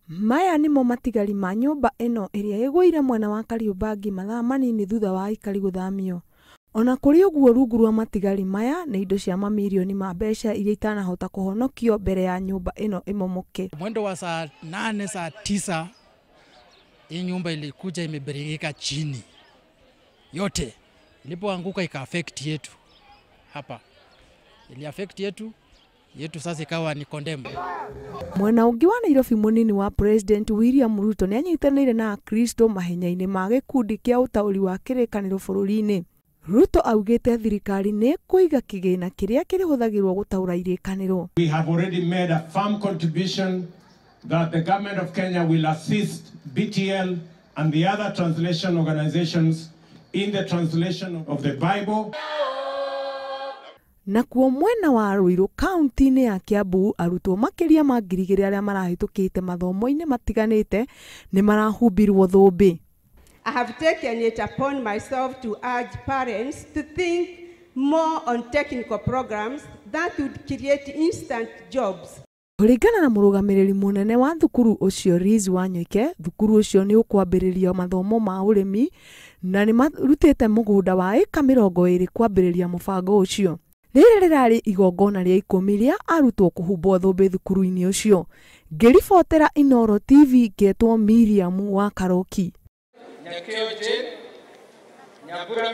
Maya nĩmo matigari ma nyũmba ĩno ĩrĩa ĩgũire mwena wa Kariobangi mathaa manini thutha wa aikari gũthamio. Ona kũrĩ ũguo, rungu rwa matigari maya nĩ indo cia mamirioni ma mbeca iria itanahota kũhonokio mbere ya nyũmba ĩno ĩmomoke. Mwendo wa saa 8, saa 9, hii nyumba ilikuja imebiringika chini yote. Ilipoanguka ika affect yetu hapa, ili affect yetu, sasa ikawa ni condemn. Mwena ũngĩ wa Nairobi, mũnini wa President William Ruto nĩ anyitanĩire na Akristo mahenya-inĩ ma gĩkundi kĩa ũtaũri wa kĩrĩkanĩro bũrũri-inĩ. Ruto augĩte thirikari nĩ ĩkũiga kĩgĩna kĩrĩa kĩrĩhũthagĩrwo gũtaũra irĩkanĩro. We have already made a firm contribution that the government of Kenya will assist BTL and the other translation organizations in the translation of the Bible. Nakuo mwena wa Ruiru, kaunti-inĩ ya Kiambu, arutwo makĩria ma 2,000 arĩa marahĩtũkĩte mathomo-inĩ matiganĩte nĩ marahumbirwo thũmbĩ. I have taken it upon myself to urge parents to think more on technical programs that would create instant jobs. Kũringana na mũrũgamĩrĩri mũnene wa thukuru ũcio, Liz Wanyoike, thukuru ũcio nĩ ũkwambĩrĩria mathomo ma ũrĩmi na nĩ marutĩte mũgũnda wa ĩka 20 kwambĩrĩria mũbango ũcio. Rĩrĩ rĩrarĩ igongona rĩa 10 rĩa arutwo kũhumbwo thũmbĩ thukuru-inĩ ũcio. Ngĩribotera Inooro TV, ngetwo Miriam wa Karoki. Nyakeo Jane, Nyambura.